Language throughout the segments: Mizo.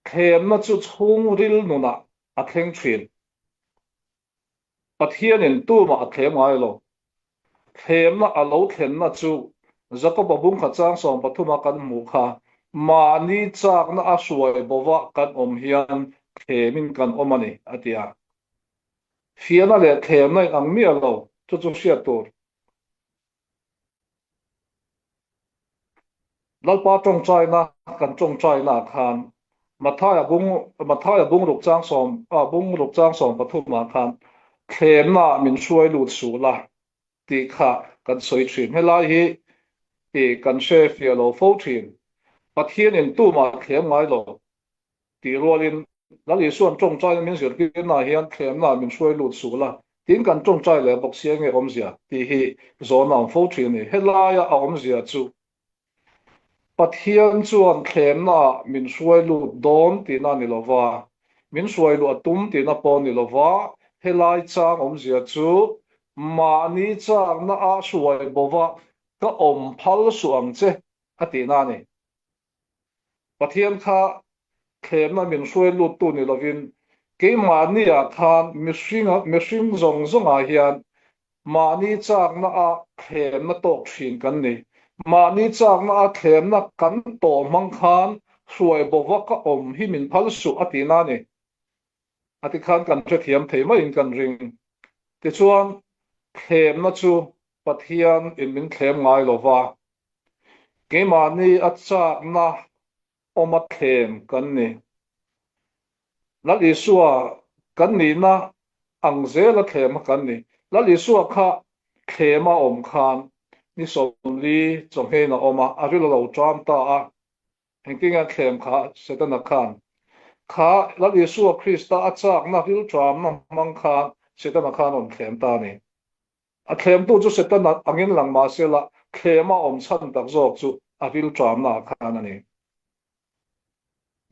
Thlemna chu chhungril nunah a thleng thin. Pathianin tumah a thlem ngai lo. Thlemna a lo thlenna chu Jakoba bungkhat chang 13 a kan hmuh kha, mahni chakna a hruai bova kan awm hian thlemin kan awm a ni, a ti a. Fiahna leh thlemna in ang miah lo, chu chu hriat tur. Lalpa tawngtaina kan tawngtaina ah khan Mathaia bung Mathaia bungruk chang sawm ah bungruk chang 13 ah khan thlemna ah min hruai lut suh la tih kha kan sawi thin. Helai hi ih kan hre fiah lo fo thin. Pathian in tumah thlem ngai lo. Tih rualin, Lal Isua'n tawngtaina min zirtirnaah hian thlemnaah min hruai lut suh la, tiin kan tawngtai leh bawk sia nge awmzia tih hi zawhna a awm fo thin a ni. Helaia a awmzia chu Pathian chuan thlemnaah min hruai lut dawn tihna a ni lo va, min hruai luh a tum tihna pawh a ni lo va, helai chang awmzia chu mahni chaknaah hruai bova ka awm phal suh ang che a tihna a ni. Pathian kha thlemna min hruai luttu ni lovin keimahniah khan mihring mihring zawng zawngah hian mahni chakna a thlemna tawk thin kan ni. Mahni chakna a thlemna kan tawh hmang khan hruai bova ka awm hi min phal suh a tihna a ni. A ti khan kan hrethiam thei maiin kan ring. Tichuan thlemna chu Pathian in min thlem ngai lova, Keimahni a chakna awm a thlem kan ni. Lal Isua kan nihna ang zel a thlem kha kan ni. Lal Isua kha thlem a awm khan ni 40 chawnghein a awm a, a ril a lo ṭam ta a. Engtin nge a thlem kha Setana khan? Kha Lal Isua Krista a chakna ril ṭamna hmang khan Setana khan a rawn thlem ta a ni. A thlemtu chu Setana angin lang mah sela, thlema awm chhan tak zawk chu a rilṭamna ah khan a ni.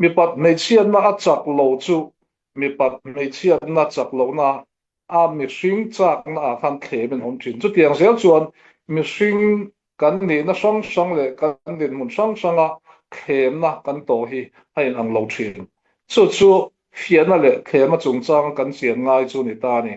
Mipat hmeichhiatna a chak lo chu mipat hmeichhiatna chak lohna a mihring chakna ah khan thlemin a awm ṭhin. Chutiang zel chuan mihring kan nihna hrang hrang leh kan dinhmun hrang hranga thlemna kan tawh hi a inang lo ṭhin. Chu chu fiahna leh thlema chungchanga kan chian ngai chu ni ta a ni.